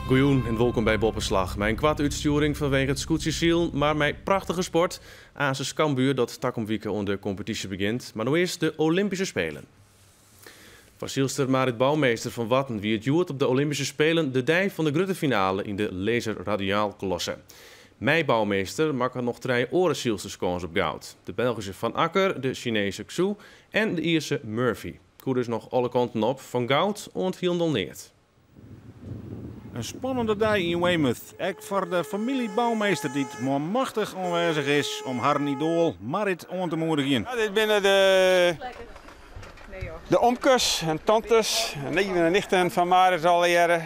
Goejûn en wolkom by Boppeslach. Mei in koarte útstjoering fanwege it skûtsjesilen, mar mei prachtige sport. Asus Cambuur dat takom wike oan de kompetysje begjint. Mar no earst de Olympyske Spelen. Foar sylster Marit Bouwmeester fan Warten wie it hjoed op de Olympyske Spelen de dei fan de grutte finale yn de Laser Radial klasse. Mei Bouwmeester makken noch trije oare sylsters kâns op goud. De Belgische Van Acker, de Chinese Xu en de Ierse Murphy. Koe dus noch alle kanten op, fan goud oant hielendal neat. In spannende dei yn Weymouth, ek foar de famylje Bouwmeester dy't manmachtich oanwêzich is om harren idoal Marit oan te moedigjen. Ja, dit binne de, de omkes en tantes en neven en nichten fan Marit allegearre.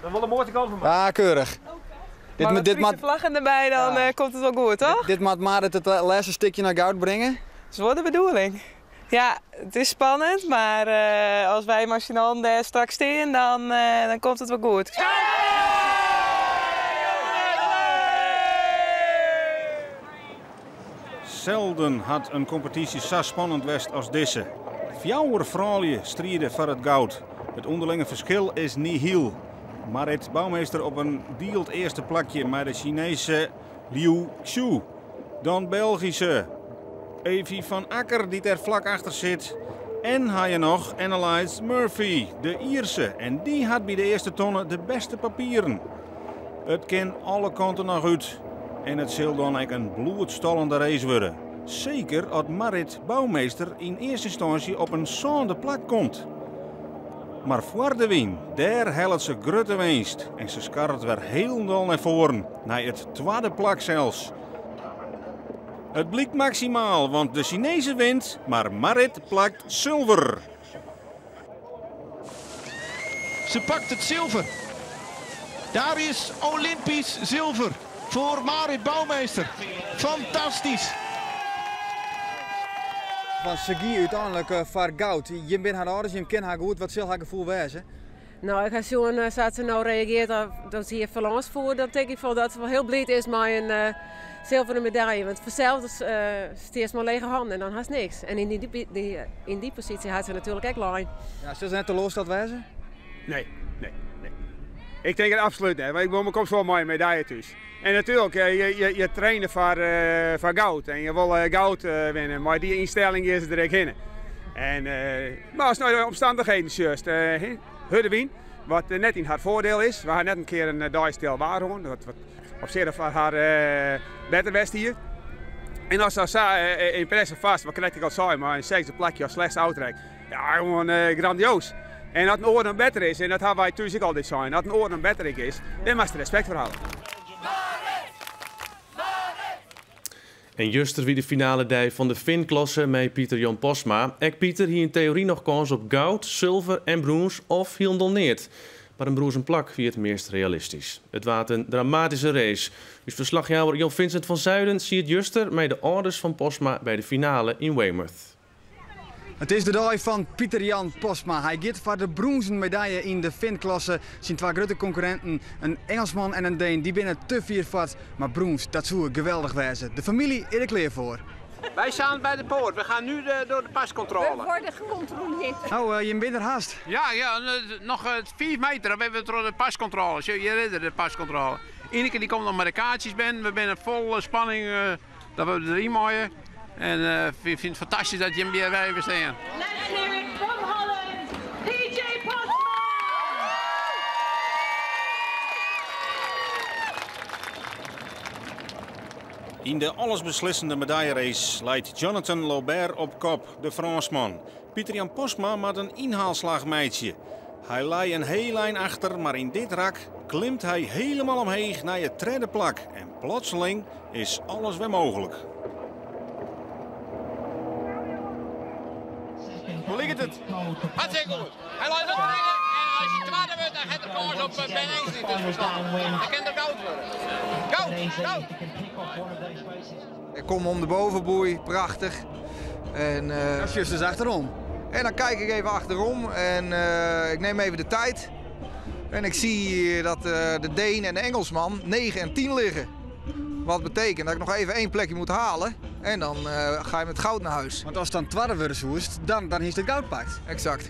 Dat wol de moaiste kant fan my. Ja, keurich. Dit, dit, dit moat vlaggen derby, dan ja. komt it wol goed, toch? Dit, dit moat Marit it lêste stikje nei goud bringe. Dat is wol de bedoeling. Ja, it is spannend, mar as wy mei syn allen dêr straks stean, dan, dan komt it wol goed. Selden hat in kompetysje sa spannend west as dizze. Fjouwer froulju stride foar it goud. It ûnderlinge ferskil is nihil. Marit Bouwmeester op in dield earste plakje mei de Chinese Liu Xu. Dan Belgische Evi van Acker dy't der flak achter sit. En ha je noch Annalise Murphy, de Ierse. En dy hat by de earste tonne de bêste papieren. It kin alle kanten noch út. En it sil dan ek in bloedstollende race wurde. Seker as Marit Bouwmeester yn earste ynstânsje op in sânde plak komt. Mar foar de wyn, dêr hellet se grutte winst. En se skarret wer hielendal nei foaren, nei it twadde plak sels. It blykt maksimaal, want de Sinese wint, mar Marit plakt sulver. Ze pakt het zilver. Daar is Olympisch zilver voor Marit Bouwmeester. Fantastisch. Van se gie úteinlik foar goud. Jim binne har âlders, jim kenne har goed. Wat sil har gefoel wêze? No, ik ha sjoen sa't se no reagearret dat se hjir foarlâns foer, dan tink ik wol dat se wol hiel bliid is mei in uh, zilveren medaille. Want fansels uh, stiest mei lege hannen en dan hast niks. En yn dy, dy, yn dy posysje hat se natuerlik ek lein. Ja, sil se net teloarsteld wêze? Nee, nee, nee. Ik tink it absolút net, want ik kom wol mei in medaille thús. En natuerlik, je, je, je traine foar, uh, foar goud en je wolle goud uh, winne. Mei dy ynstelling is der ek hinne. En, uh, mar ast nei de omstannichheden sjochst, uh, hurde wyn, wat net yn har foardiel is. We ha net in kear in dei stil waar hân, wat, wat op sich foar har uh, better west hie. En as se sa uh, ympresse fast, wat krekt ik al sei, mei in sechsde plakje as slechtste ôftrek. Ja, gewoan uh, grandioos. En as in oar dan better is, en dat ha wy thús ek altyd sein, as in oar dan better is, dêr moatst respekt foar hawwe. En juster wie de finale dei fan de Finn-klasse mei Pieter Jan Postma. Ek Pieter hie yn teory noch kâns op goud, sulver en brûns of hielendal neat. Mar in brûnzen plak wie it meast realistysk. It waard in dramatyske race. Us ferslachjouwer Jan Vincent van Zuiden siet juster mei de âlders fan Postma by de finale yn Weymouth. It is de dei fan Pieter Jan Postma. Hy giet foar de brûnzen medaille yn de Finn-klasse. Syn twa grutte konkurrinten, in Engelsman en in Deen, dy binne te fier fuort. Mar brûns, dat soe geweldich wêze. De famylje is der klear foar. Wij staan bij de poort. We gaan nu de, door de pascontrole. We worden gecontroleerd. Nou, uh, je bent er haast. Ja, ja nog 5 meter. Dan hebben we door de pascontrole. Hier is de pascontrole. Ineke die komt nog met de kaartjes ben. We zijn vol spanning uh, dat we erin mooien. En uh, ik vind het fantastisch dat je weer bij staan. Let's hear it from Holland, PJ Postma! Yn de allesbeslissende medaillerace leit Jonathan Lobert op kop, de Frânsman. Pieter Jan Postma moat in ynhaalslach meitsje. Hy lei in hiel ein achter, mar yn dit rak klimt hy hielendal omheech nei it tredde plak. En plotseling is alles wer mooglik. Hoe liket it? Hartstikke goed. Hy leit op tredde en as hy twadde wurdt, dan hat er kâns op Ben Ainslie te ferslaan. Dan kin er goud wurde. Goud, goud! Ik kom om de bovenboei, prachtig. En, uh, Dat is dus achterom. En dan kijk ik even achterom en uh, ik neem even de tijd. En ik zie dat uh, de Deen en de Engelsman 9 en 10 liggen. Wat betekent dat ik nog even één plekje moet halen. En dan uh, ga je met goud naar huis. Want as dan twadde wurde soest, dan, dan is it goud pakt. Exact.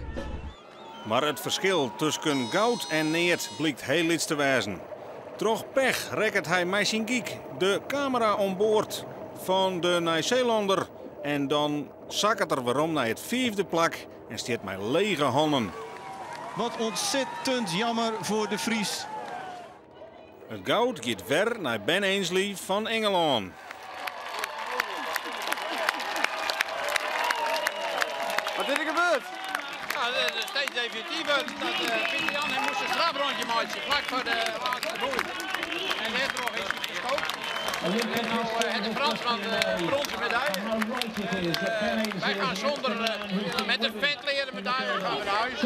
Mar it ferskil tusken goud en neat blykt hiel lyts te wêzen. Troch pech rekket hy mei syn gyk de kamera oan board fan de Nij-Seelander en dan sakket er werom nei it fiifde plak en stiet mei lege hannen. Wat ontzettend jammer voor De Vries. It goud giet wer nei Ben Ainslie fan Ingelân. Wat is der gebeurd? Ja, het is steeds definitiever dat Pieter Jan hij moest een strafrondje maken vlak voor de laatste boei. En daardoor is hij gestookt. En nu heeft de Fransman de bronzen medaille. En wij gaan zonder, met de vetleren medaille gaan we naar huis.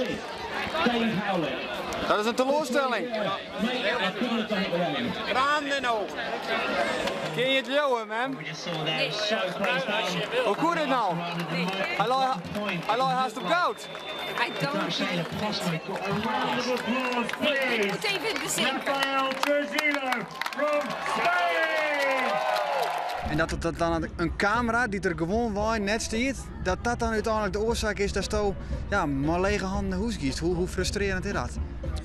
Dat is in teloarstelling. Tranen in de ogen. Kin je it leauwe, mem? Hoe koe dit no? Hy lei hast op goud. I don't believe it. Nee, dit moet even bezinken. from Spain! En dat dat dan in kamera dy't der gewoanwei net stiet, dat dat dan úteinlik de oarsaak is datsto ja, mei lege hannen nei hûs giest. Hoe, hoe frustrearjend is dat?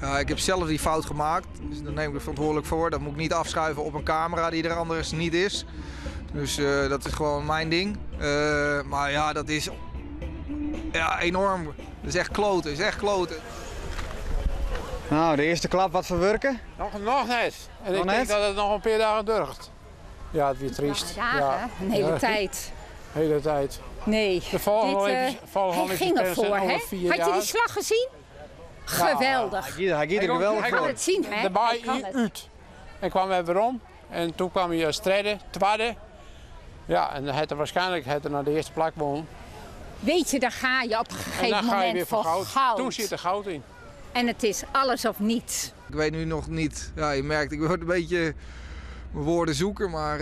Ja, ik heb zelf die fout gemaakt, dus daar neem ik verantwoordelijk voor. Dat moet ik niet afschuiven op een camera die er anders niet is. Dus dat is gewoon mijn ding. Maar ja, dat is ja, enorm. Dat is echt kloten, is echt kloten. Nou, de earste klap wat ferwurke? Noch net. En Noch ik tink net? dat it noch in pear dagen duorret. Ja, it wie tryst. Dagen, Ja. een hele Ja. tijd. Hele tijd. Nee. De volgende Dit, Olympische, volgende hij Olympische ging Spelen zijn ervoor, over hè? 4 Had je die jaar. slag gezien? Geweldig. Hy giet der geweldich Hij kan foar. het zien, hè? De Hij kan baai het. uit. En kwam hij weer om. En toen kwam hij als tweede, tweede. Ja, en hij had er waarschijnlijk had er naar de eerste plak won. Weet je, daar ga je op een En gegeven dan ga je moment weer voor voor goud. goud. Toen zit er goud in. En het is alles of niets. Ik weet nu nog niet. Ja, je merkt, ik word een beetje mijn woorden zoeken, maar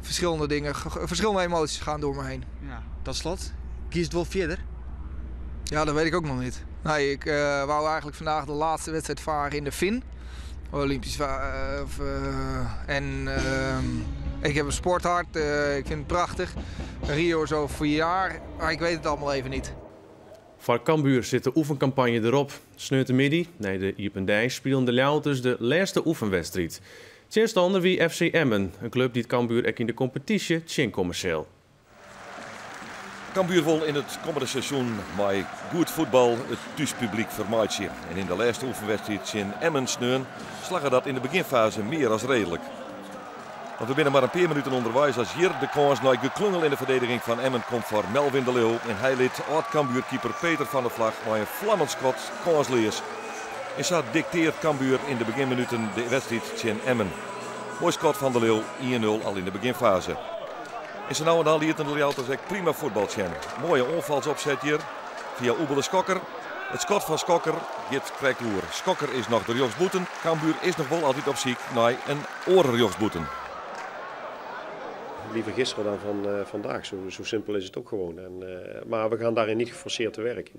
verschillende dingen, verschillende emoties gaan door me heen. Ja. Tot slot, kiest wol fierder? Ja, dat weet ik ook nog niet. Nee, ik wou eigenlijk vandaag de laatste wedstrijd varen in de Finn. Olympisch of en ik heb een sporthart, ik vind het prachtig. Rio is over 4 jaar, maar ik weet het allemaal even niet. Foar Cambuur sit de oefenkampanje derop. Sneontemiddei, nei de iepen dei, spilen de Ljouwerters de lêste oefenwedstriid. Tsjinstanner wie FC Emmen, in klup dy't Cambuur ek yn de kompetysje tsjinkomme sil. Cambuur wol yn it kommende seizoen mei goed fuotbal it thúspublyk fermeitsje. En yn de lêste oefenwedstriid tsjin Emmen sneon slagge dat yn de begjinfaze mear as reedlik. Want we binne mar in pear minuten ûnderweis as hjir de kâns nei geklungel yn de ferdediging fan Emmen komt foar Melvin de Leeuw. En hy lit âld-Cambuurkeeper Peter van der Vlag mei in flammend skot kânsleas. En sa diktearret Cambuur yn de begjinminuten de wedstriid tsjin Emmen. Moai skot fan de Leeuw, 1-0 al yn de begjinfaze. En sa no en dan lieten de Ljouwerters ek prima fuotbal sjen. Moaie oanfalsopset hjir fia Oebele Skokker. It skot fan Skokker giet krekt oer. Skokker is noch de rjochtsbûten. Cambuur is noch wol altyd op syk nei in oare rjochtsbûten. Liever gisteren dan van vandaag, zo simpel is het ook gewoon. Maar we gaan daarin niet geforceerd te werk.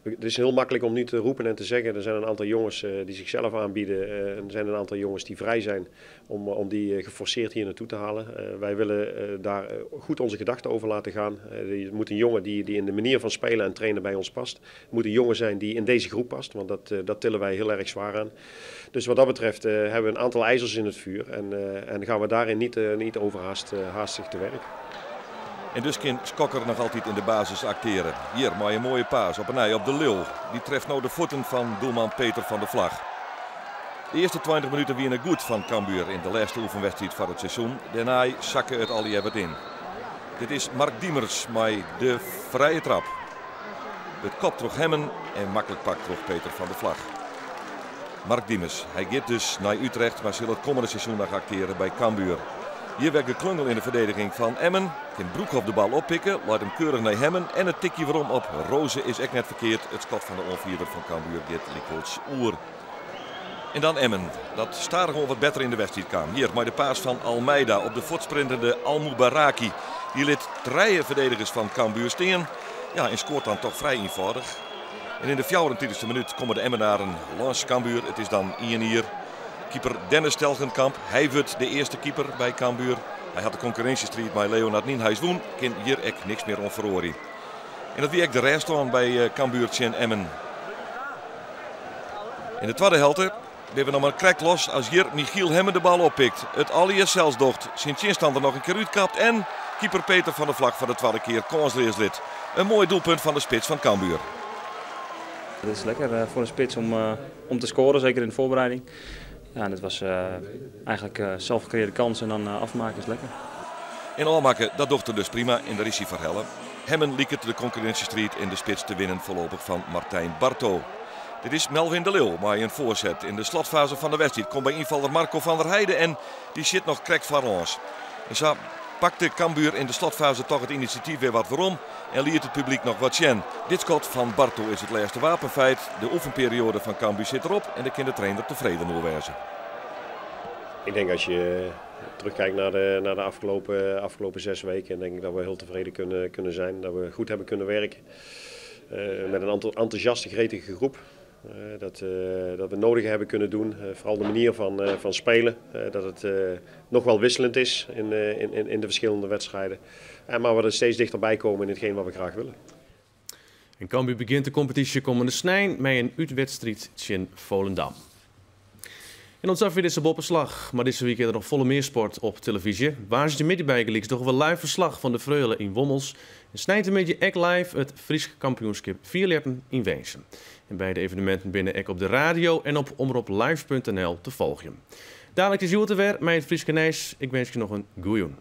Het is heel makkelijk om nu te roepen en te zeggen, er zijn een aantal jongens die zichzelf aanbieden. En er zijn een aantal jongens die vrij zijn om die geforceerd hier naartoe te halen. Wij willen daar goed onze gedachten over laten gaan. Het moet een jongen die in de manier van spelen en trainen bij ons past. Het moet een jongen zijn die in deze groep past, want dat tillen wij heel erg zwaar aan. Dus wat dat betreft hebben we een aantal ijzers in het vuur en gaan we daarin niet overhaast haastig te werk. En dus kan Skokker noch altyd yn de basis aktearje. Hjir mei in moaie pass op 'e nij op de Leeuw. Dy treft no de fuotten fan doelman Peter van der Vlag. De earste 20 minuten wiene goed fan Cambuur yn de lêste oefenwedstriid fan it seizoen. Dêrnei sakke it allegear wat yn. Dit is Mark Diemers mei de frije trap. It kopt troch Hemmen en maklik pakt troch Peter van der Vlag. Mark Diemers, hy giet dus nei Utrecht, mar sil it kommende seizoen noch aktearje by Cambuur. Hjir wer geklungel yn de ferdediging fan Emmen. Kin Broekhoff de bal oppikke, leit him keurich nei Hemmen en it tikje werom op Roze is ek net ferkeard. It skot fan de oanfierder fan Cambuur giet lykwols oer. En dan Emmen, dat stadichoan wat better yn de wedstriid kaam. Hjir mei de pass fan Almeida op de fuortsprintende Almubaraki. Dy lit trije ferdedigers fan Cambuur stean. Ja, en skoart dan dochs frij ienfâldich. En yn de 34e minút komme de Emmenaren lâns Cambuur. It is dan 1 hier. Keeper Dennis Telgenkamp, hy wurdt de earste keeper by Cambuur. Hy hat de konkurrinsjestriid mei Leonard Nienhuis wûn, kin hjir ek neat mear oan feroarje. En dat wie ek de rêststân by Cambuur tsjin Emmen. In de twadde helte binne we noch mar krekt los as hjir Michiel Hemmen de bal oppikt. It allegear sels docht, syn tsjinstanner noch in kear útkapt en keeper Peter van der Vlag foar de twadde kear kânsleas lit. In moai doelpunt fan de spits fan Cambuur. Het is lekker voor een spits om te scoren, zeker in de voorbereiding. Ja, en het was eigenlijk zelf gecreëerde kans en dan afmaken is lekker. En ôfmakke, dat docht er dus prima en dêr is hy foar helle. Hemmen liket de konkurrinsjestriid yn de spits te winnen foarlopich fan Martijn Barto. Dit is Melvin de Leeuw mei in foarset. In de slotfase fan de wedstriid komt by ynfaller Marco van der Heijden en dy sjit noch krekt foarlâns. En sa pakte Cambuur in de slotfase toch it inisjatyf wer wat werom en liet it publyk noch wat sjen. Dit skot fan Barto is it lêste wapenfeit. De oefenperioade fan Cambuur sit derop en dêr kin de trainer tefreden oer wêze. Ik denk als je terugkijkt naar de afgelopen 6 weken, denk ik dat we heel tevreden kunnen zijn. Dat we goed hebben kunnen werken. Met een enthousiaste, gretige groep. Dat we nodig hebben kunnen doen. Vooral de manier van spelen. Dat het nog wel wisselend is in de verschillende wedstrijden. Maar we er steeds dichterbij komen in hetgeen wat we graag willen. En Cambuur begjint de kompetysje kommende snein mei in útwedstriid tsjin Volendam. En oant safier dizze Boppeslach. Mar dizze wike is der noch folle mear sport op telefyzje. Woansdeitemiddei bygelyks dogge we live ferslach fan de Freule yn Wommels. En sneintemiddei ek live it Frysk kampioenskip fierljeppen yn Winsum. En beide eveneminten binne ek op de radio en op omroplive.nl te folgjen. Dalik is Hjoed wer mei it Fryske nijs. Ik winskje noch in goede jûn.